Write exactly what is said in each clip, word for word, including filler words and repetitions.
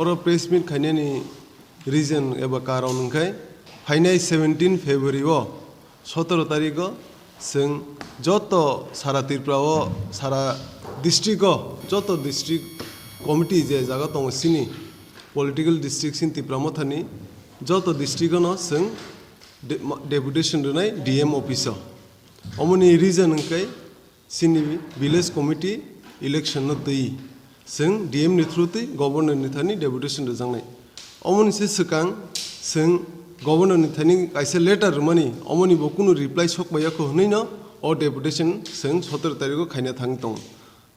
Oro press meet khainani reason eba karon hwnkhe phainai seventeen February o sotoro tarikh o chwng joto sara Tripura o, sara district o, joto district committee je jaga tongo chini political district chini Tipra Mothani, joto district o no chwng de-, ma-, deputation rwnai D M office o. Omoni reason hwnkhe chini village committee election no twi chwng D M ni through twi governor ni thani deputation rwjaknai. Omoni se swkang chwng governor ni thani kaisa letter rwmani, omoni bo kunu reply sok bai yakho hwnwi no o deputation chwng sotoro tarikh o khaina thang tongo.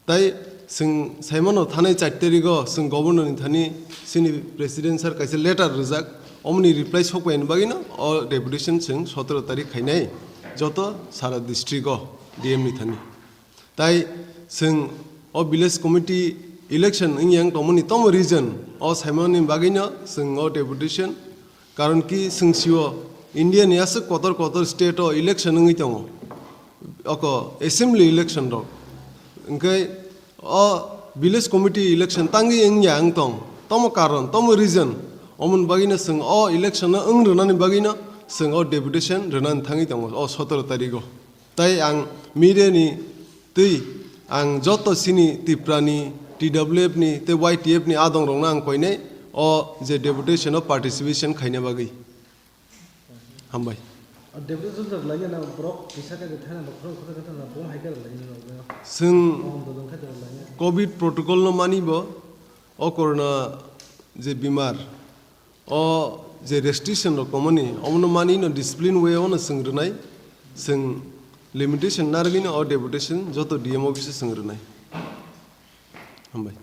Tai chwng saimano thanai char tarikh o chwng governor ni thani chini president sir kaisa letter rwjak, omoni reply sok bai ni bagwi no o deputation chwng sotoro tarikh khainai joto sara district o D M ni thani. Tai chwng o village committee election wngya wng tongmani tamo reason o saimani bagwino chwng o deputation, karon ki chwng sio India ni aswk kotor kotor state o election wngwi tongo, oko assembly election rok, hwnkhe o village committee election tangwi wngya wng tong, tamo karon, tamo reason, omoni bagwino chwng o election no wng rwnani bagwino chwng o deputation rwnani thangwi tongo o sotoro tarikh o. Tai ang media ni twi ang joto chini Tripura ni, T W F ni tei Y T F ni adong rokno ang koinai o je deputation o participation khaina bagwi. Hambai. Deputation rok lainai na borok kisa khe thana bokhorok kisa khe thana bo hai khe lainai na. Chwng Covid protocol no mani bo, o corona je bimar, o je restriction rok tongmani, omono mani no discipline way o no chwng rwnai, chwng limitation narwgwi no o deputation joto D M office o chwng rwnai. Hambai.